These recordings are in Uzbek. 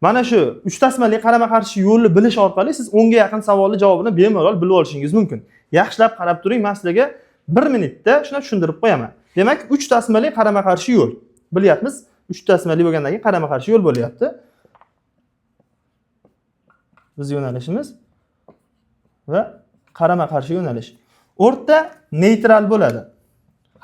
Mana shu uch tasmali qarama qarshi yo'lni bilish orqali siz 10 ga yaqin savolni javobini bemalol bilib olishingiz mumkin. Yaxshilab qarab turing, man sizlarga bir minutda shuni tushuntirib qo'yaman. Demak, uch tasmali qarama qarshi yo'l bilyapmiz. Uch tasmali bo'lgandan keyin qarama qarshi yo'l bo'lyapti. Biz yo'nalishimiz va qarama qarshi yo'nalish. O'rta neytral bo'ladi.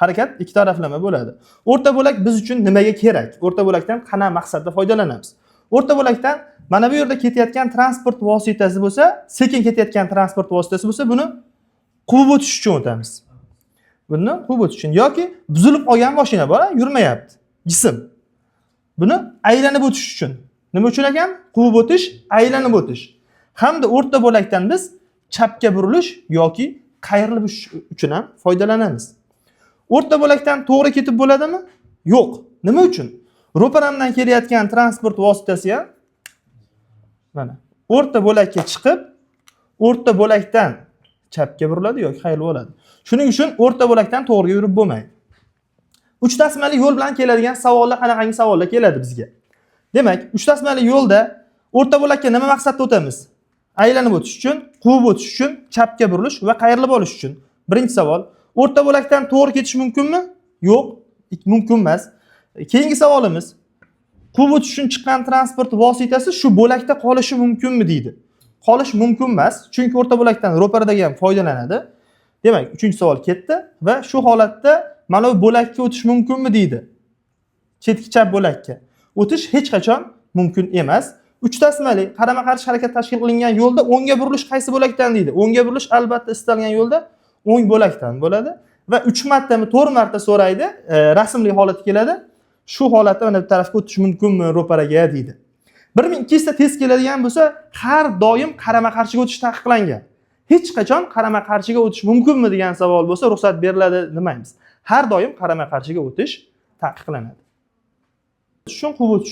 Harakat ikki taraflama bo'ladi. O'rta bo'lak biz uchun nimaga kerak? O'rta bo'lakdan qanaqa maqsadda foydalanamiz? O'rta bo'lakdan mana bu yerda ketayotgan transport vositasi bo'lsa, sekin ketayotgan transport vositasi bo'lsa, buni quvib o'tish uchun o'tamiz. Buni quvib o'tish uchun yoki buzilib qolgan mashina bor, yurmayapti. Jism. Buni aylanib o'tish uchun. Nima uchun ekan? Quvib o'tish, aylanib o'tish. Hamda o'rta bo'lakdan biz chapga burilish yoki qayrilib o'tish uchun ham foydalanamiz. O'rta bo'lakdan to'g'ri ketib bo'ladimi? Yo'q. Nima uchun? Ro'paramdan kelayotgan transport vositasi ham mana o'rta bo'lakka chiqib, o'rta bo'lakdan chapga buriladi yoki qayrilib oladi. Shuning uchun o'rta bo'lakdan to'g'riga yurib bo'lmaydi. Uch tasmali yo'l bilan keladigan savollar, qanaqangi savollar keladi bizga? Demak, uch tasmali yo'lda o'rta bo'lakka nima maqsadda o'tamiz? Aylanib o'tish uchun, quvib o'tish uchun, chapga burilish va qayrilib olish uchun. Birinchi savol. O'rta bo'lakdan to'g'ri ketish mumkinmi? Yo'q, mumkin emas. Keyingi savolimiz. Quvib o'tish uchun chiqqan transport vositasi shu bo'lakda qolishi mumkinmi deydi. Qolish mumkin emas, chunki o'rta bo'lakdan ro'paradagi ham foydalanadi. Demak, uchinchi savol ketdi va shu holatda mana bu bo'lakka o'tish mumkinmi deydi. Chetki chap bo'lakka o'tish hech qachon mumkin emas. Uch tasmali qarama-qarshi harakat tashkil qilingan yo'lda o'ngga burilish qaysi bo'lakdan deydi. O'ngga burilish albatta istalgan yo'lda o'ng bo'lakdan bo'ladi va 3 martami, 4 marta so'raydi, rasmli holat keladi. Shu holatda mana bu tarafga o'tish mumkinmi ro'paraga deydi. 1200 ta test keladigan bo'lsa, har doim qarama-qarshiga o'tish taqiqlangan. Hech qachon qarama-qarshiga o'tish mumkinmi degan savol bo'lsa, ruxsat beriladi demaymiz. Har doim qarama-qarshiga o'tish taqiqlanadi. Uchun quvib o'tish.